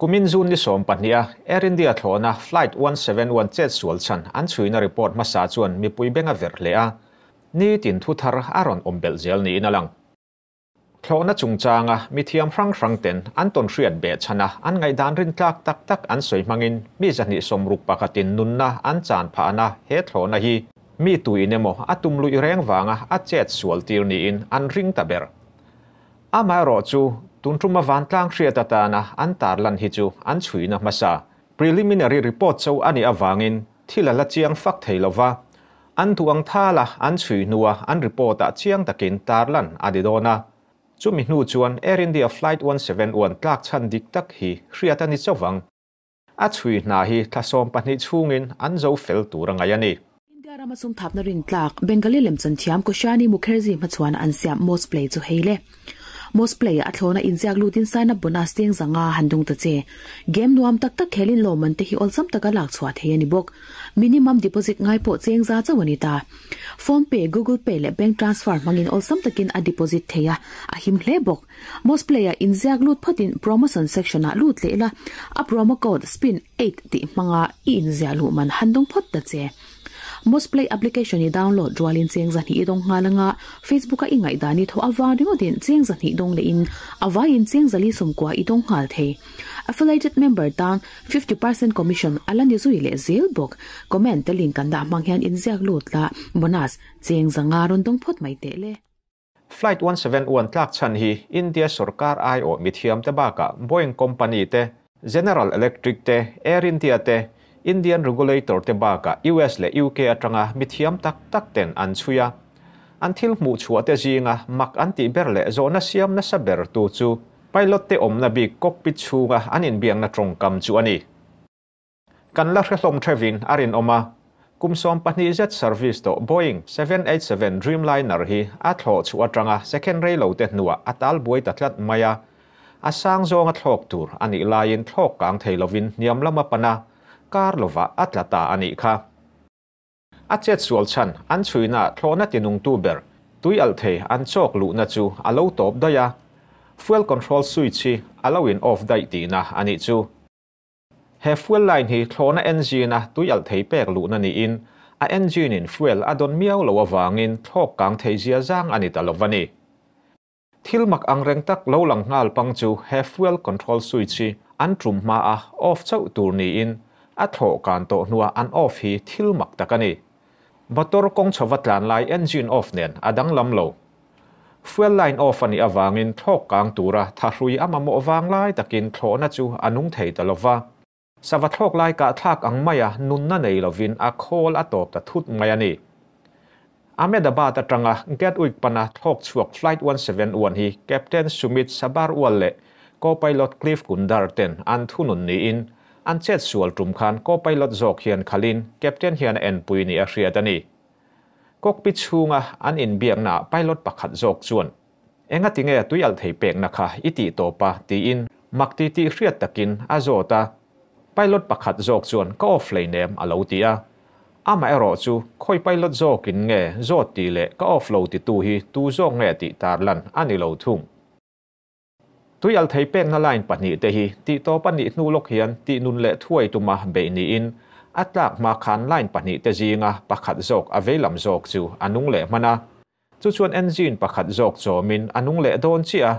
Kumin June ni 12 a Air India thlawhna Flight 171 chet sual chhan an chhuina report hmasa chuan mipui beng a verh hle a, nitin thu thar a rawn awm belh zel niin a lang. Thlawhna chungchanga mithiam hrang hrang ten an tawn hriat beh chhana an ngaihdan rintlak tak tak an sawi hmangin mi 261 in nunna an chan phahna he thlawhna hi mi tuin emaw a tum luih reng vanga a chet sual tir niin an ring ta ber. Amaherawh chu tun tuma vantlang hriat atana an tarlan hi chu an chhuina hmasa preliminary report cho ani awangin thil a la chiang fak thei lova, an duang thala an chhui hnua an report a chiang takin tarlan ani dawna. Chumi hnu chuan Air India Flight 171 tlak chhan dik tak hi hriat ani chawang. A chhui hna hi thla 12 chhungin an zo fel tur angai ani. India rama sum thapna rin tlak Bengali lemchan thiam Koshani Mukherjee hmachhuan an siam Most Play chu heile. Most Play a thlona inziak lutin sign up bonus teng zanga handung ta che. Game nuam tak tak khelin loman te hi olsam taka lak chhuah thei ani bawk. Minimum deposit ngai pawh cheng za chawani ta. Phone Pay, Google Pay le bank transfer mangin olsam takin a deposit theia a him hle bawk. Most Play a inziak lut phatin promotion section a lut le la a promo code spin 8 ti manga i inziak lu man handung phot ta che. Most Play application i download rualin cheng zan hi idong ngalanga Facebook a ingai dani tho awang ringodin cheng zan hi dong le in awain cheng zali sumkwa idong ngal thei. Affiliated member tan 50% commission alani zui le zel bok. Comment te link kan da mang hian in ziak lut la bonus cheng zanga ron dong phot mai te le. Flight 171 tlak chan hi India sarkar ai o mithiam te baka Boeing company te General Electric te Air India te Indian regulator te baka US le UK atanga mithiam tak tak ten an chuya. An thil hmu chhuah te zinga mak an ti ber le zona siam na sa ber tu chu pilot te awmna bik cockpit chhunga an inbiang na tawngkam chu ani. Kan la hrehlawm thevin a rin awma kum 12 zet service to Boeing 787 Dreamliner hi a thlawh chu atanga second ray lo te hnuah a tal buai ta tlat maia. A sang zawnga thlawk tur ani laiin thlawk kang thei lovin hniam lama pana kar lova a tlata ani kha. A chet sual chan an chhuina thlawhna tinung tu ber tui al thei an chawk luhna chu a lo tawp daih a. Fuel control switch hi a lo in off daih tihna ani chu. He fuel line hi thlawhna engine a tui al thei pek luhna niin a engine in fuel a dawn miau lo awangin thlawk kang thei zia zang ani ta lovani. Thil mak ang reng tak lo lang ngal pang chu he fuel control switch hi an tum hma a off chauh tur niin a thlawh kan tawh hnua an off hi thil mak tak ani. Motor kawng chhova tlan lai engine off nen a dang lam lo. Fuel line off ani awangin thlawk kang tura thahrui ama mawh wang lai takin thlawhna chu a nung thei ta lova. Sawa thlawk lai ka thlak ang maia nunna nei lovin a khawl a tawp ta thut mai ani. Ahmedabad atanga Gatwick pana thlawk chhuak Flight 171 hi Captain Sumit Sabarwal le co-pilot Cliff Kundar ten an thunun niin an chet sual tum khan co-pilot zawk hian khalin captain hian en pui ni a hriat ani. Cockpit chhunga an inbiakna pilot pakhat zawk chuan enga tinge tui al thei pek na kha iti topa tiin makti ti hriat takin a zawta. Pilot pakhat zawk chuan ka off lei nem a lo ti a. Ama erawh chu khoi pilot zawkin nge zawt ti le ka off lo ti tu hi tu zawk nge ti tarlan ani lo thung. Tui al thei pek na line pahnih te hi ti to pahnih hnu lawk hian ti nun leh thuai tuma bei niin a tlak hma khan line pahnih te zinga pakhat zawk a veilam zawk chu a nung leh hmana. Chu chuan engine pakhat zawk chawmin a nung leh dawn chi a.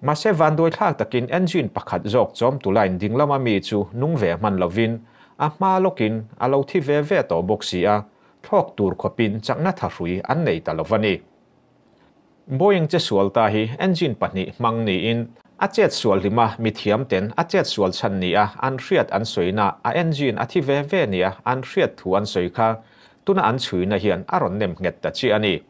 Mahse vanduai thlak takin engine pakhat zawk chawm tu line ding lama mi chu nung ve hman lovin a hma lawkin a lo thi ve ve tawh bawk si a thlawk tur khawpin chakna thahrui an nei ta lovani. Boeing che sual ta hi engine pahnih hmang niin a chet sual hlima mithiam ten a chet sual chhan ni a an hriat an sawi na a engine a thi ve ve nia an hriat thu an sawi kha tuna an chhuina hian a rawn nem nghet ta chi ani.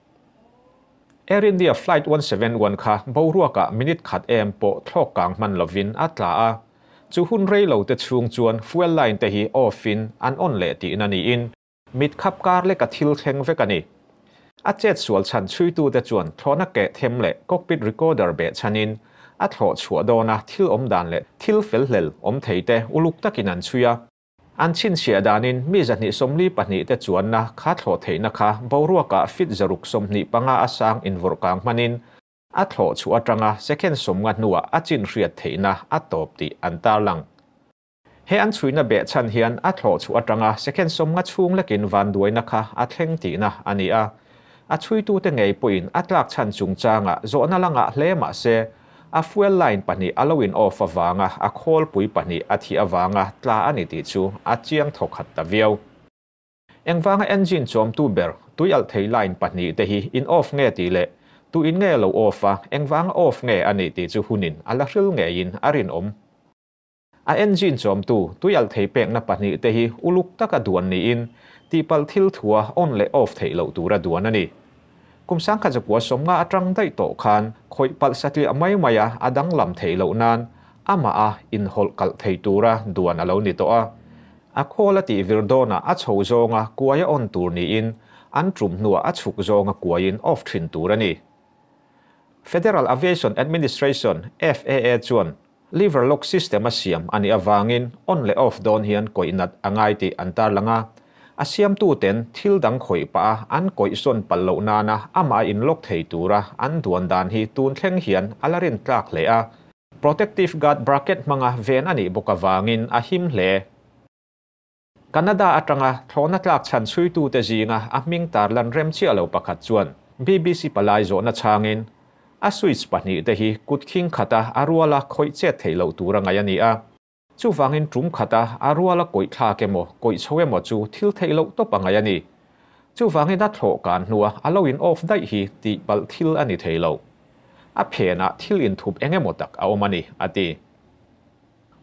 Air India Flight 171 kha boruaka minute khat em pawh thlawk kang hman lovin a tla a. Chu hun rei lo te chhung chuan fuel line te hi off in an on leh tihna niin mit khap kar leka thil thleng vek ani. A chet sual chhan chhui tu te chuan thlawhna ke them leh cockpit recorder beh chhanin a thlawh chhuah dawna thil awm dan leh thil fel hlel awm thei te uluk takin an chhui a. An chhin chhiah danin mi 242 te chuanna kha thlawh theihna kha boruaka fit 625 a sang invawrh kang hmanin a thlawh chu atanga second 50 hnuah a chin hriat theihna a tawp tih an tarlang. He an chhuina behchhan hian a thlawh chhuah atanga second 50 chhung lekin vanduaina kha a thleng tihna a ni a. A chhuitute ngei pawhin a tlak chhan chungchanga zawhna la ngah hle mah se, a fuel line pahnih a lo in off avanga a khawlpui pahnih a thih avanga tla a ni tih chu a chiang thawkhat ta viau. Engvanga engine chawmtu ber tui alh thei line pahnih te hi in off nge tih leh tu in nge lo off a, engvanga off nge a nih tih chu hunin a la hril ngeiin a rinawm. A engine chawmtu tui alh thei pekna pahnih te hi uluk taka duan niin tihpalh thil thua on leh off theih loh tura duan a ni. Kum 1950 atang daih tawh khan khawih palh satliah mai mai a a danglam theih loh nan amah a inhawlh kalh thei tura duan a lo ni tawh a. A khawl a tih vir dawnah a chho zawnga kuai a on tur niin an tum hnuah a chhuk zawnga kuaiin off thin tur a ni. Federal Aviation Administration, FAA, chuan lever lock system a siam a nih avangin on leh off dawn hian kawih nat a ngai tih an tarlang a. A siamtu ten thil dang khawih pah a an kawih sawn palh loh nana amah a inlock thei tura an duan dan hi tun thleng hian a la rin tlak hle a. Protective guard bracket hmanga ven a nih bawk avangin a him hle. Canada atanga thlawhna tlak chhan chhuitute zinga a hming tarlan rem chiah lo pakhat chuan BBC palai zawhna changin a switch pahnih te hi kut khing khata a ruala khawih chet theih loh tura ngai a ni a. Chuvangin tum khata a ruala kawih thlak emaw kawih chho emaw chu thil theih loh tawp a ngai a ni. Chuvangin a thlawh kan hnua a lo in off daih hi tih palh thil a ni thei lo. A phenah thil inthup eng emaw tak a awm a ni, a ti.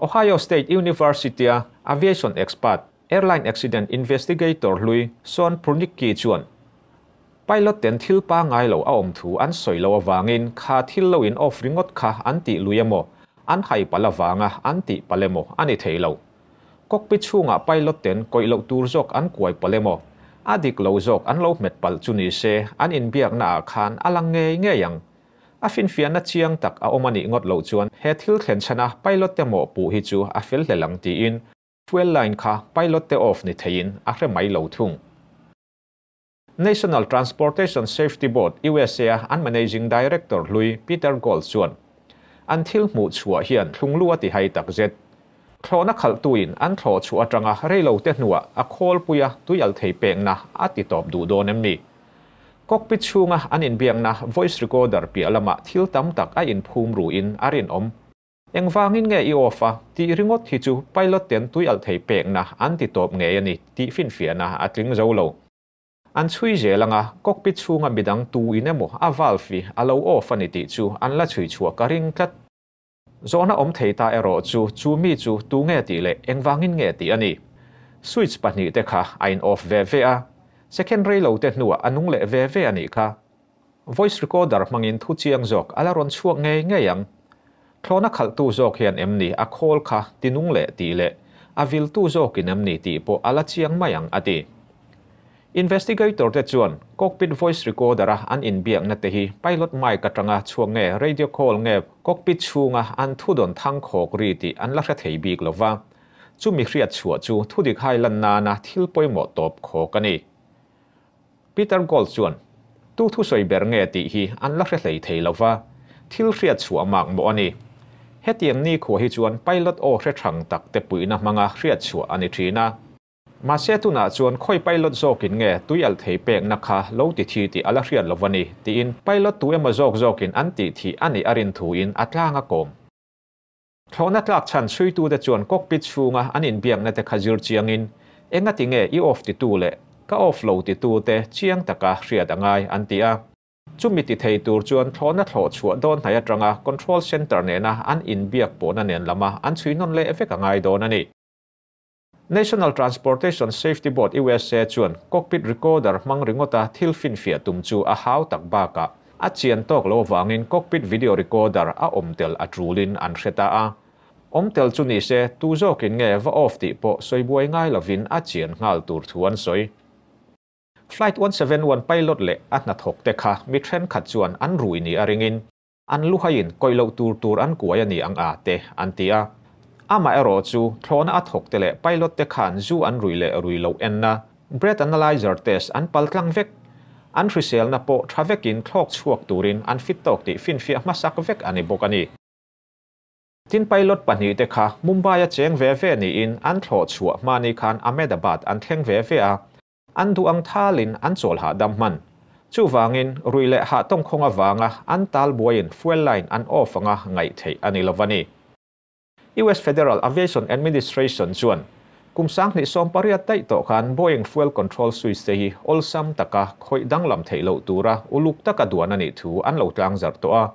Ohio State University-a aviation expert, airline accident investigator hlui Sean Prunicki chuan pilot ten thil pangai lo a awm thu an sawi lo awangin kha thil lo in off ringawt kha an tih lui emaw an hai pal awanga an tih pal emaw a ni thei lo. Cockpit chhungah pilot ten kawih loh tur zawk an kuai pal emaw a dik lo zawk an lo hmet palh chu ni se an inbiakna ah khan a lang ngei ngei ang. A finfiahna chiang tak a awm a nih ngawt loh chuan he thil thlen chhana pilot te mawh puh hi chu a fel hle lang tiin fuel line kha pilot te off ni theiin a hre mai lo thung. National Transportation Safety Board, USA a an managing director hlui Peter Gold chuan an thil hmuh chhuah hian thlunglu a ti hai tak zet. Thlawhna khalhtuin an thlawh chhuah atanga reilo te hnuah a khawlpuia tui alh thei pekna a ti tawp duh dawn em ni. Cockpit chhunga an inbiakna voice recorder piah lamah thil tam tak a inphum ruin a rinawm. Engvangin nge i off a tih ringawt hi chu pilot ten tui alh thei pekna an ti tawp ngei a ni tih finfiahna a tling zo lo. An chhui zel anga cockpit chhunga midang tu in emaw a valve hi a lo off a ni tih chu an la chhui chhuah ka ring tlat. Zawhna awm thei ta erawh chu chu mi chu tu nge tih leh engvangin nge tih a ni. Switch pahnih te kha a in off ve ve a, second reilo te hnuah a nung leh ve ve a nih kha. Voice recorder hmangin thu chiang zawk a la rawn chhuak ngei ngei ang. Thlawhna khalhtu zawk hian em ni a khawl kha tinung leh tih leh a viltu zawkin em ni tih pawh a la chiang mai ang a ti. Investigator te chuan cockpit voice recorder a an inbiakna te hi pilot mic atanga chhuak nge radio call nge cockpit chhunga an thudawn thang khawk ri tih an la hre thei bik lova. Chumi hriat chhuah chu thudik hai lan nana thil pawimawh tawp khawk a ni. Peter Gold chuan tu thu sawi ber nge tih hi an la hre hlei thei lova, thil hriat chhuah mak mawh a ni. Hetiang ni khua hi chuan pilot aw hre thang tak te puihna hmanga hriat chhuah a ni thin a. Mahse tunah chuan khawi pilot zawkin nge tui alh thei pekna kha lo ti thi tih a la hriat lova ni tiin pilot tu emaw zawk zawkin an tih thih a nih a rin thuin a tlang a kawm. Thlawhna tlak chhan chhuitute chuan cockpit chhunga an inbiakna te kha zir chiangin enga ti nge i off titu leh ka off lo titu te chiang taka hriat a ngai an ti a. Chumi ti thei tur chuan thlawhna thlawh chhuah dawn hnai atanga control center nena an inbiak pawhna nen lama an chhui nawn leh vek a ngai dawn a ni. National Transportation Safety Board USA chuan cockpit recorder hmang ringawta thil finfiah tum chu a hau tak bakah a chian tawk lo awangin cockpit video recorder a awm tel a tulin an hre ta a. Awm tel chu ni se tu zawkin nge va off tih pawh sawibuai ngai lovin a chian nghal tur thu an sawi. Flight 171 pilot leh a hnathawk te kha mi thenkhat chuan an rui ni a ringin an luhaiin kawih loh tur tur an kuai a ni ang a te an ti a. Amah erawh chu thlawhna a thawk te leh pilot te khan zu an rui leh rui loh enna breath analyzer test an pal tlang vek. An hriselna pawh tha vekin thlawk chhuak turin an fit tawk tih finfiah hmasak vek a ni bawk a ni. Tin pilot pahnihte kha Mumbai-a cheng ve ve niin an thlawh chhuah hma ni khan Ahmedabad an thleng ve ve a, an duh ang thalin an chawl hahdam hman. Chuvangin rui leh hah tawngkhawng avanga an tal buaiin fuel line an off anga ngaih theih a ni lo a ni. US Federal Aviation Administration chuan kum 2018 daih tawh khan Boeing fuel control switch te hi awlsam taka khawih danglam theih loh tura uluk taka duan a nih thu an lo tlangzarh tawh a.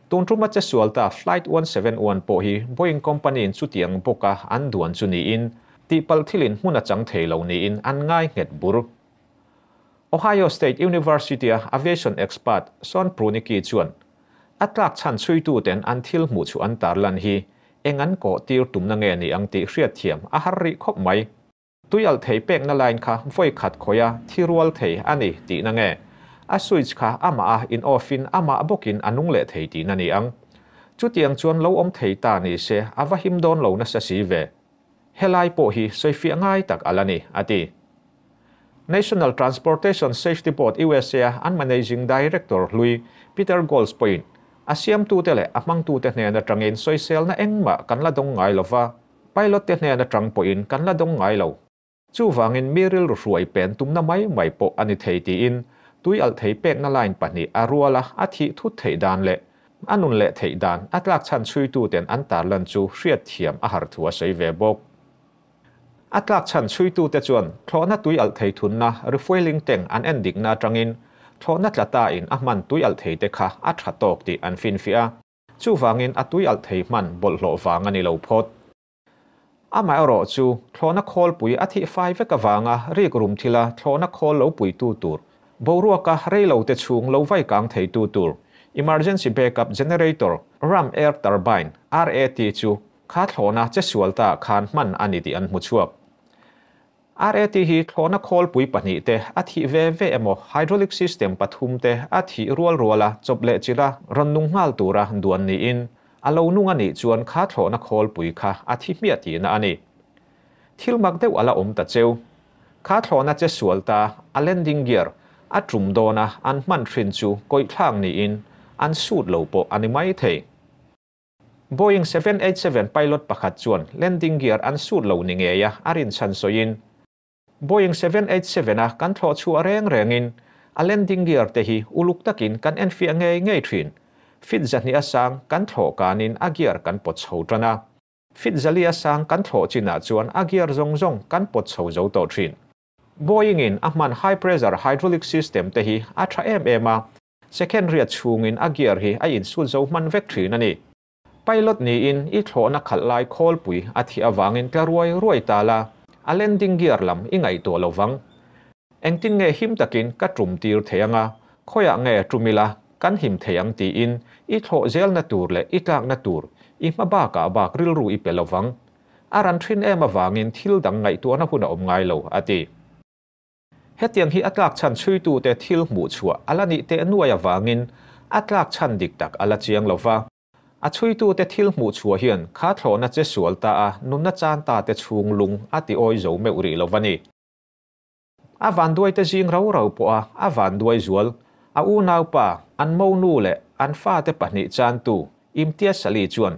Tun tuma che sual ta Flight 171 pawh hi Boeing company in chutiang bawka an duan chu niin tihpalh thilin hmun a chang thei lo niin an ngai nghet bur. Ohio State University-a aviation expert Sean Prunicki chuan a tlak chhan chhuituten an thil hmuh chu an tarlan hi eng an kawh tir tumna nge ni ang tih hriatthiam a har rih khawp mai. Tui alh thei pekna line kha vawi khat khawih a thi rual thei a ni tihna nge? A switch kha amah a in off in amah bawkin a nung leh thei tihna ni ang. Chutiang chuan lo awm thei ta ni se a va him dawn lo nasa si ve. Helai pawh hi sawifiah ngai tak a la ni, a ti. National Transportation Safety Board USA-a an Managing Director hlui Peter Goltz pawhin a siamtute leh a hmangtute hnen atangin sawiselna engmah kan la dawng ngai lova, Pilot te hnen atang pawhin kan la dawng ngai lo. Chuvangin mi rilru hruai pen tumna mai mai pawh a ni thei tiin tui alh thei pekna line pahnih a rual a, a thih thut theih dan leh a nun leh theih dan a tlak chhan chhuituten an tarlan chu hriatthiam a har thu a sawi ve bawk. A tlak chhan chhuitute chuan thlawhna tui alh thei thunna refuelling tank an en dikna atangin thlawhna tla ta in a hman tui alh thei te kha a tha tawk tih an finfiah a. Chuvangin a tui alh thei hman bawlhhlawh vang a ni lo phawt. Amaherawh chu thlawhna khawlpui a thih fai vek avanga rik rum thila thlawhna khawl lo puitu tur, boruaka reilote chhung lo vai kang theitu tur, Emergency Backup Generator, Ram Air Turbine, RAT, chu kha thlawhna che sual ta khan hman a ni tih an hmu chhuak. RAT hi thlawhna khawlpui pahnih te a thih ve ve emaw hydraulic system pathum te a thih rual ruala chawp leh chilha rawn nung nghal tura duan niin a lo nung a nih chuan kha thlawhna khawlpui kha a thi hmiah tihna a ni. Thil mak deuh a la awm ta cheu. Kha thlawhna che sual ta a landing gear a tum dawna an hman hrin chu kawih thlak niin an sut lo pawh a ni mai thei. Boeing 787 pilot pakhat chuan landing gear an sut lo ni ngei a a rinchhan sawiin Boeing 787 a kan thlawh chhuah reng rengin a landing gear te hi uluk takin kan enfiah ngei ngei thin. Fit zahnih a sang kan thlawh kanin a gear kan pawt chho tan a. Fit zali a sang kan thlawh chinah chuan a gear zawng zawng kan pawt chho zo tawh thin. Boeing in a hman high pressure hydraulic system te hi a tha em em a, second riat chhungin a gear hi a insut zo hman vek thin a ni. Pilot niin i thlawhna khalh lai khawlpui a thih awangin tla ruai ruai ta la, a landing gear lam i ngaihtuah lovang. Engtin nge him takin ka tum tir thei anga, khawiah nge tumila kan him thei ang tiin i thlawh zelna tur leh i tlakna tur i hma bakah bak rilru i pe lovang. A ran thin em awangin thil dang ngaihtuahna hun a awm ngai lo, a ti. Hetiang hi a tlak chhan chhuitute thil hmuh chhuah a la nih teh nuai awangin a tlak chhan dik tak a la chiang lova. A chhuitute thil hmuh chhuah hian kha thlawhna che sual ta a nunna chan ta te chhung lung a ti awi zo meuh rih lova ni. A van duai te zing rau rau pawh a a van duai zual. A unau pa, an mo nu leh an fa te pahnih chan tu Imtiaz Ali chuan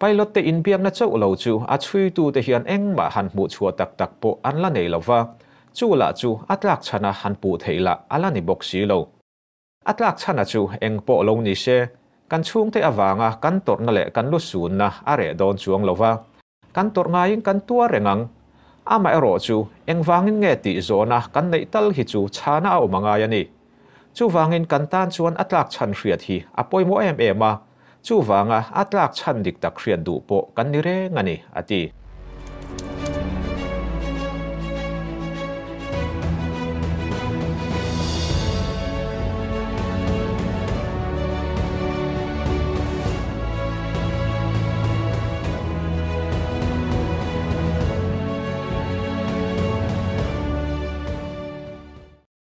pilot te inbiakna chauh lo chu a chhuitute hian engmah han hmuh chhuah tak tak pawh an la nei lova, chu lah chu a tlak chhana han puh theih lah a la ni bawk si lo. A tlak chhana chu eng pawh lo ni se, kan chhungte awanga kan tawrhna leh kan lu sunna a reh dawn chuang lova, kan tawrh ngaiin kan tuar reng ang. Amaherawh chu engvangin nge tih zawhna kan neih tal hi chu chhana a awm angai a ni. Chuvangin kan tan chuan a tlak chhan hriat hi a pawimawh em em a, chuvanga a tlak chhan dik tak hriat duh pawh kan ni reng a ni, a ti.